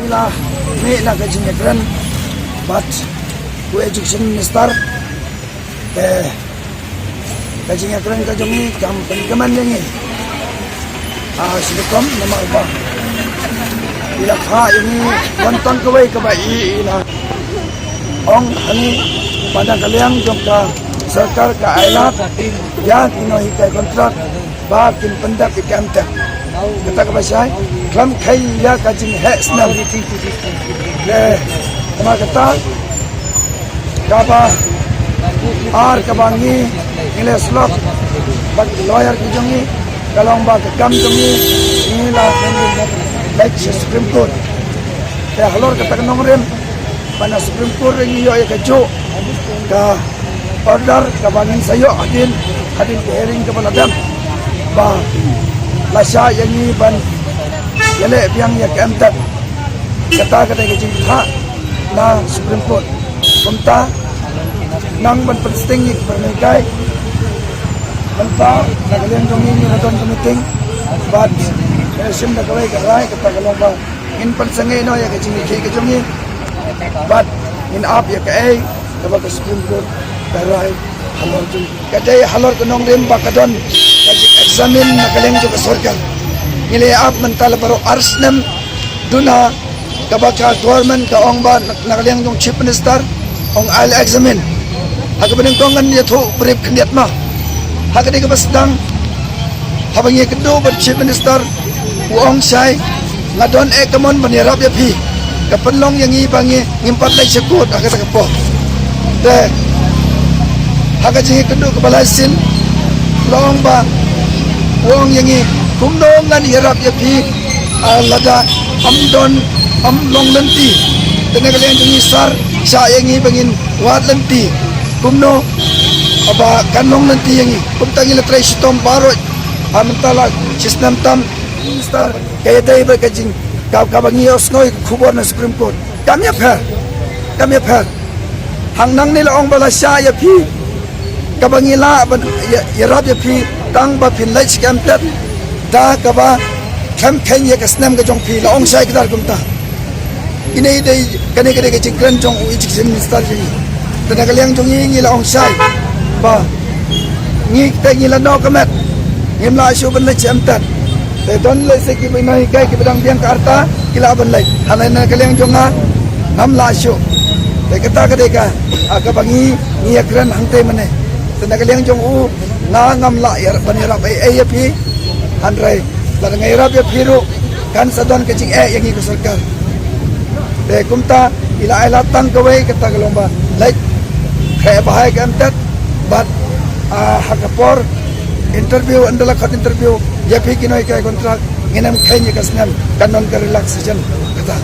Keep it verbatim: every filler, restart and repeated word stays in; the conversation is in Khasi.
La mih na ka jingïakren bad u Education Minister. Te ka jingïakren ka jong ngi kam pynkmen ïa ngi. Ah, shu rukom namar ba i la phah ïa ngi wan tang kawei kaba i, i la ong ha ngi ba na ka liang jong ka sorkar ka ai lad ïa ki nonghikai kontrak ba kin pyndep ïa ka M Tech. Kata kaba shai, khlem kheiñ ïa ka jingheh snem. Eh, namar kata kaba ar kaba ngi, ngi la slok bad lawyer ki jong ngi, ka long ba ka kam jong ngi, ngi la leit sha Supreme Court. Te halor kata ka nongrim ba na Supreme Court ngi ïoh ïa kajuh ka order kaba ngin sa ïoh hadien, hadien ka hearing kaba la dep, ba la shah ïa ngi ban ïaleh biang ïa ka M Tech. Kata ka dei ka jingthah na Supreme Court. Kumta nang ban pynsting ïa ki pyrnai kai. Kumta na ka liang jong ngi ngi la don ka meeting bad ngi la shim da kawei ka rai, kata ka long ba ngin pynsangeh noh ïa ka jingïakhih ka jong ngi bad ngin ap ïa kaei kaba ka Supreme Court ka rai halor jong ngi. Ka dei halor ka nongrim ba ka don ka jingexamine na ka liang jong ka sorkar. Ngi la ap mynta la baroh ar snem duna kaba ka government ka ong ba na, na ka liang jong Chief Minister ong ai la examine. Ha kaba nyngkong ngan ïathuh briew khyndiat ma. Ha ka dei kaba sdang haba ngi kynduh bad Chief Minister u ong shai, nga don eh ka mon ban ïarap ïa phi. Ka pynlong ïa ngi ba ngi ngim pat leit sha court ha kata ka por. Te ha ka jingïakynduh kaba lai sien la ong ba u ong ïa ngi kumno ngan ïarap ïa phi, ah, lada ym don, ym long lynti. Te na ka liang jong ngi sar shah ïa ngi ba ngin wad lynti. Kumno ba kan long lynti ïa ngi? Kumta ngi la trei shitom baroh ha mynta la shisnem tam. Minister, ka ïadei bad ka jing, ka, kaba ngi ïohsngew ïa ka khubor na Supreme Court. Kam ïapher. Kam ïapher. Hangne la ong ba la shah ïa phi kaba ngi lah ban ïa, ïarap ïa phi tang ba phin leit sha ka M Tech da kaba khlem kheiñ ïa ka snem ka jong phi, la ong shai kdar kumta. Ine i dei, kane ka dei ka jingkren jong u Education Minister jong ngi. Te na ka liang jong ngi ngi la ong shai ba ngi te ngi la noh ka met, ngim lah shuh ban leit sha M Tech. Te don lehse kiba nonghikai kiba dang biang ka rta ki lah ban leit. Hynrei na ka liang jong nga ngam lah shuh. Te kata ka dei ka, ah, kaba ngi, ngi ïakren hangtei mynne. Te na ka liang jong u nga ngam lah ïa, ban ïarap ei ei ïa phi. Hynrei lada nga ïarap ïa phi ruh kan sa don ka jingeh ïa ngi ka sorkar. Te kumta i la ai lad tang kawei, kata ka long ba leit khreh bha ïa ka M Tech bad, ah, ha ka por interview, ynda la khot interview ïa phi ki nonghikai kontrak, ngin ym kheiñ ïa ka snem, kan don ka relaxation kata.